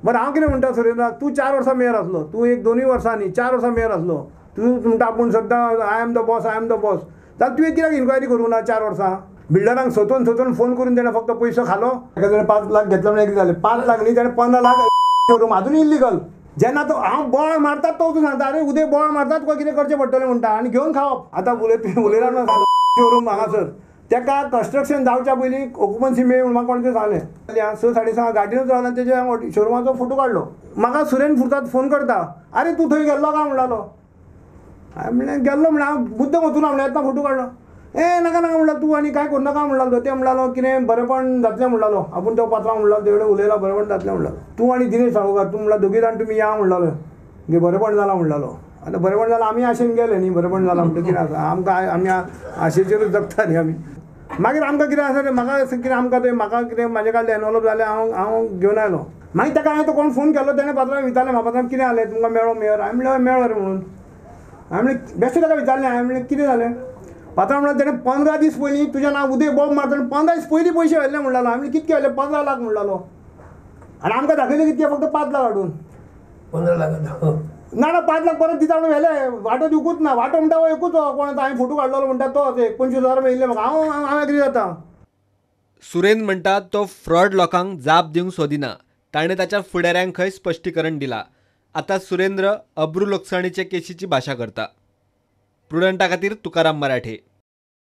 बरें हांव कितें म्हणटा सुरेंद्र, तूं 4 वर्सां मेयर आसलो, तूं एक 2 वर्सां न्ही 4 वर्सां मेयर आसलो, तूं म्हणटा आपूण सद्दां I am the boss, I am the boss, जाल्यार तुवें कित्याक इन्क्वायरी करूंक ना 4 वर्सां? बिल्डरांक सोदून सोदून फोन करून तेणें फक्त पयसो खालो. ताणें 5 लाख घेतलो म्हणल्यार कितें जालें? 5 लाख न्ही, तेणें 15 लाख शोरूम अजून इल्लिगल. जेन्ना तो हांव बोळ मारतात तो वचून सांगता, अरे उदय बोळ मारतात तुका कितें करचें पडटलें म्हणटा आनी घेवन खावप. आतां उलयला शोरूम हांगासर तेका कन्स्ट्रक्शन जावच्या पयलीं ऑक्युपन्सी मेळ्ळी म्हूण म्हाका कोण तरी सांगलें. 6 साडे 6 गाडयेनूच रावला, तेजे शोरुमाचो फोटो काडलो. म्हाका सुरेन फुर्ताद फोन करता, अरे तूं थंय गेल्लो काय म्हणटालो. हांवें म्हणलें गेल्लो म्हणलें, हांव मुद्दम वचूना म्हणलें, येतना फोटो काडलो. ए नाका नाका म्हणटा तूं आनी कांय करूं नाका म्हणटालो. ते म्हणटालो कितें बरेपण जातलें म्हणटालो, आपूण तो पात्रांव म्हणटालो तेवढे उलयला बरेपण जातलें म्हणटालो. तूं आनी दिनेश साळोकार तूं म्हणल्यार दोगी जाण तुमी या म्हणटालो, बरेपण जालां म्हणटालो. आतां बरेपण जालां आमी आशेन गेले न्ही, बरेपण जालां म्हणटा कितें आसा आमकां, आमी आशेचेरूच जगता न्ही आमी. मागीर आमकां कितें आसा तें म्हाका कितें आमकां तें म्हाका कितें म्हाजे कडले एनवलप जालें, हांव हांव घेवन आयलो. मागीर ताका हांवें तो कोण फोन केलो, तेणें पात्रांव विचारलें म्हाका, पात्रांव कितें जालें तुमकां मेळ्ळो मेयर? हांवें म्हणलें मेळ्ळो रे म्हणून. हांवें म्हणलें बेश्टें ताका विचारलें, हांवें म्हणलें कितें जालें? पात्रांव म्हणल्यार तेणें 15 दीस पयलीं तुजें नांव उदय बॉम्ब मारता 15 दीस पयलीं पयशे व्हेल्ले म्हणटालो. हांवें म्हणलें कितके व्हेल्ले? 15 लाख म्हणटालो. आनी आमकां दाखयलें कितके? फक्त 5 लाख हाडून. 15 लाख ना ना 5 लाख परत दिता म्हणून व्हेले, वांटो दिवकूच ना. वांटो म्हणटा एकूच कोण आतां हांवें फोटो काडलेलो म्हणटा तो 25,000 मेळिल्ले म्हाका, हांव हांव एग्री जाता. सुरेन म्हणटा तो फ्रॉड लोकांक जाप दिवंक सोदिना, ताणें ताच्या फुडाऱ्यांक खंय स्पश्टीकरण दिलां. आतां सुरेंद्र अब्रू लुकसाणीचे केशीची भाशा करता. प्रुडंटा खातीर तुकाराम मराठे.